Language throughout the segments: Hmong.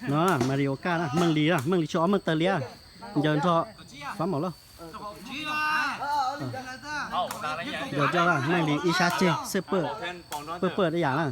No, Mario Kart na, Meej Lis na, Meej Lis tshu ob Meej taw liab, ncaws nrho xab maum loj. Ncaws coj na, Meej Lis ib sab ceg xwb, pawj pawj dab yam na.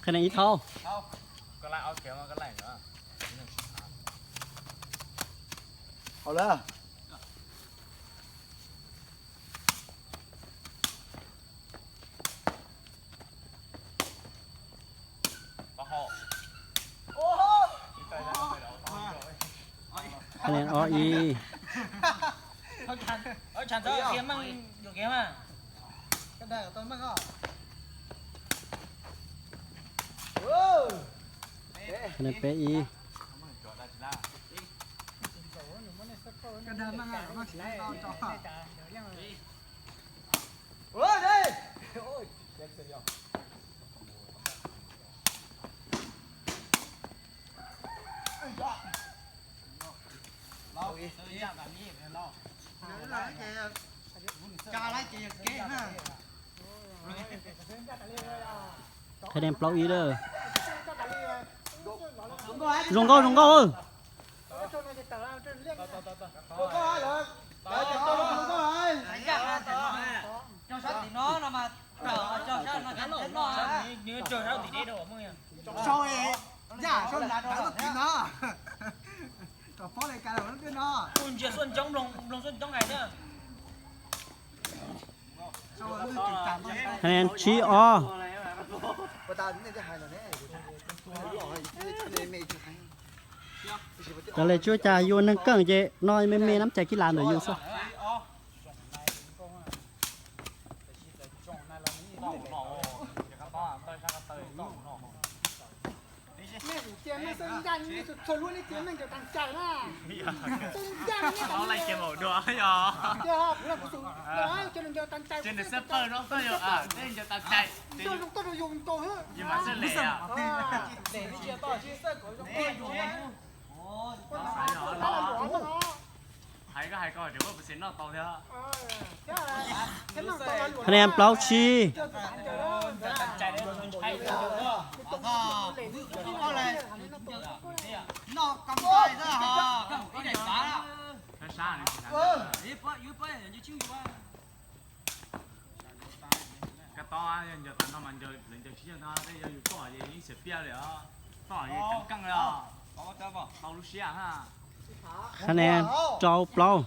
Qhia neeg ib thauj. Hauj lwm. Thab nees ob ib. Thab nees peb ib. Thab nees plaub ib lawm. Zoo nkauj, zoo nkauj. Thab nees tsib ob. Raws li tsuas cas yus neeg keej ces noj me me nab cai kib las ntawm yus xwb. Thab nees plaub tsib. Kab tob yog ncaws tas no mas ncaws lawv ncaws tsis yeej no, tej yog yus toj ces yeej xiam piaj li os. Toj ces ceev keej li os. Tau lub siab ha. Thab nees rau plaub.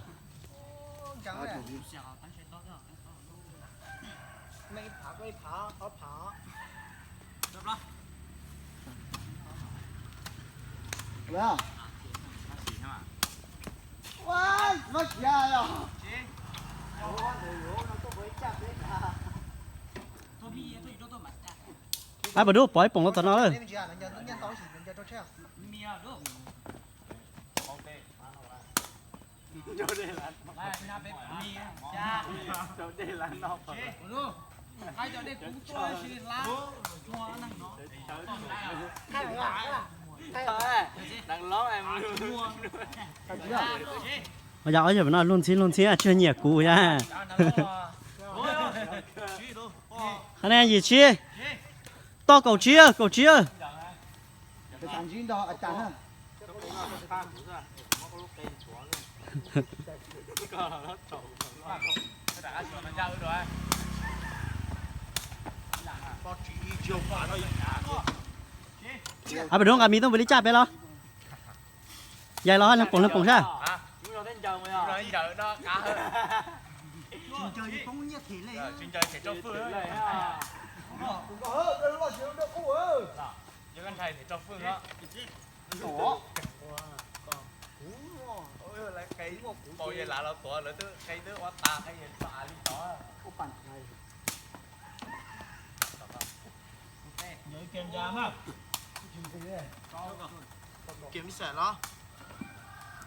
Ab, pas dub pov ib poom los tom no lawm. Yog ob yam no luag ntxhi luag ntxhi tsis nyiam kuv yom. Qhov ne yim tsib, toj kaum tsib, kaum tsib. Ab, pas dub nqa mi tuaj npua li caj peb los. Yais los leej poom leej poom sab.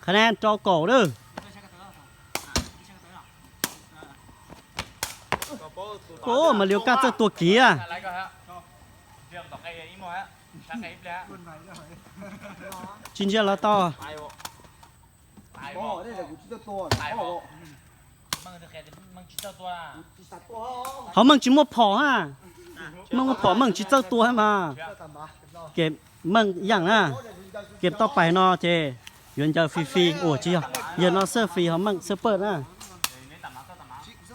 Qhov ne rau kaum lawm. Ua, mas liaus kaj txawj tua kiag. Tsis ntsia los tau. Hauv Meej tsis muaj phom ha. Meej muaj phom Meej tsis txawj tua mas. Ces Meej yaj na, ces tau pais no ces yuav ncaws fis fis ua tsis yog, yog no xwb fis ho Meej xwb pawj na.